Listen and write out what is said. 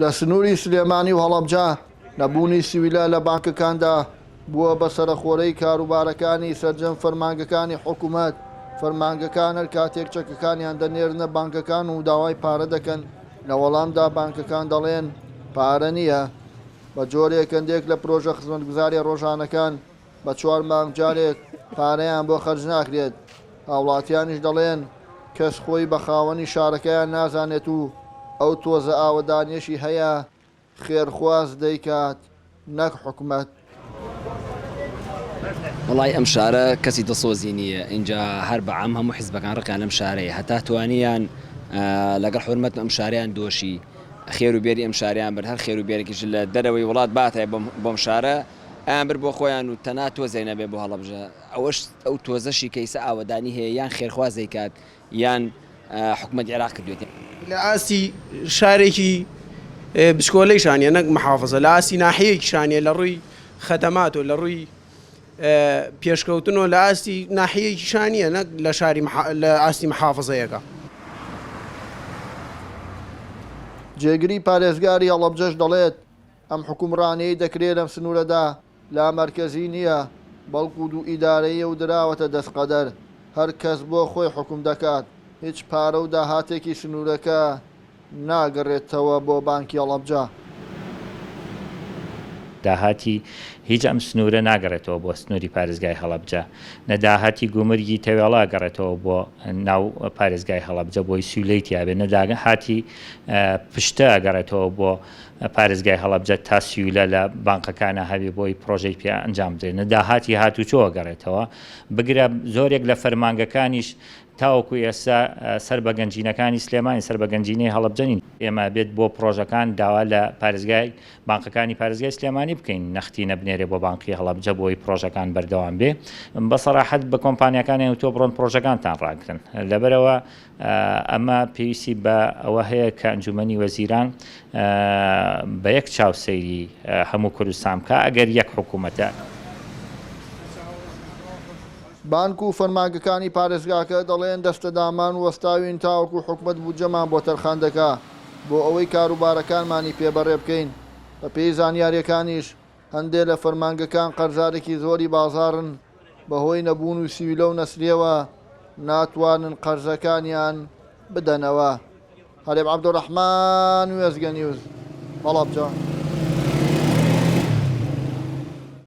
لە سنووری سلێمانی و هەڵەبجە نەبوونی سیولە لە بانکەکاندا بووە بە سەرەخۆرەی کاروبارەکانی سەرجەم فەرمانگەکانی حکومەت، فەرمانگەکان هەر کاتێک چەکەکانیان دەنێرنە بانکەکان و داوای پارە دەکەن، لە وەڵامدا بانکەکان دەڵێن پارە نییە. بە جۆرێک هەندێک لە پرۆژە خزمەتگوزاریە ڕۆژانەکان بە چوار مانگ جارێک پارەیان بۆ خەرج ناکرێت، هاوڵاتیانیش دەڵێن کەس خۆی بە خاوەنی شارەکەیان نازانێت و ئەو تۆزە ئاوەدانیەشی هەیە خێرخواز دەیکات نەک حکومەت. وەڵای ئەم شارە کەسی دڵسۆزی نییە ئینجا هەر بە عام هەموو حیزبەکان ڕقیان لەم شارەیە هەتا توانیان لەگەڵ حورمەت ئەم شارەیان دۆشی خێر و بێری ئەم شارەیان برد هەر خێر و بێرێکیش لە دەرەوەی وڵات باتایە بۆم شارە ئەیان برد بۆ خۆیان و تەنها تۆزێک نەبێ بۆ هەڵەبجە ئەوەش ئەو تۆزەشی کە ئیستا ئاوەدانی هەیە یان خێرخواز دەیکات یان حکومەتی عێراق کردوێتی. لە ئاستی شارێکی بچکۆلەیشا نیە نەک محافزە لە ئاستی ناحیەیەکیشا نیە لە ڕووی خەدەمات و لە ڕووی پێشکەوتن و لە ئاستی ناحیەیەکیشا نیە نەک لە شاری لە ئاستی محافزەیەکە. جێگری پارێزگاری هەڵەبجەش دەڵێت، ئەم حوکمڕانیەی دەکرێ لەم سنوورەدا لامەرکەزی نییە، بەڵکو دوو ئیدارەییە و دراوەتە دەست قەدەر، هەر کەس بۆ خۆی حوکم دەکات، هیچ پارە و داهاتێکی سنوورەکە ناگەڕێتەوە بۆ بانکی هەڵەبجە. داهاتی هیچ ئەم سنوورە ناگەڕێتەوە بۆ سنووری پارێزگای هەڵەبجە، نە داهاتی گومرگی تەوێڵە ئەگەڕێتەوە بۆ ناو پارێزگای هەڵەبجە بۆی سیولەی تیابێ، نە داهاتی پشتە ئەگەڕێتەوە بۆ پارێزگای هەڵەبجە تا سیولە لە بانقەکانا هەبێ بۆی پڕۆژەی پێ ئەنجام بدرێت، نە داهاتی هاتوچۆ ئەگەڕێتەوە، بگرە زۆرێک لە فەرمانگەکانیش تاوەکو ئێستا سەر بە گەنجینەکانی سلێمانی، سەر بە گەنجینەی هەڵەبجە نین. ئێمە ئەبێت بۆ پڕۆژەکان داوا لە پارێزگای بانقەکانی پارێزگای سلێمانی بکەین نەختینە بنێرێ بۆ بانقی هەڵەبجە بۆی پڕۆژەکان بەردەوام بێ. بە سەراحەت بە کۆمپانیاکانیان وتووە بڕۆن پڕۆژەکانتان ڕاگرن. لەبەرئەوە ئەمە پێویستی بە ئەوە هەیە کە ئەنجومەنی وەزیران بە یەک چاو سەیری هەموو کوردستان بکا ئەگەر یەک حکوومەتە. بانک و فەرمانگەکانی پارێزگاکە دەڵێن دەستەدامان وەستاوین تاوەکو حکومەت بودجەمان بۆ تەرخان دەکا بۆ ئەوەی کاروبارەکانمانی پێ بەڕێ بکەین، بەپێی زانیارییەکانیش هەندێ لە فەرمانگەکان قەرزارێکی زۆری بازاڕن بەهۆی نەبوون و سیولە و نەسریەوە ناتوانن قەرزەکانیان بدەنەوە. هەرێم عەبدولڕەحمان، وێستگە نیوز، هەڵەبجە.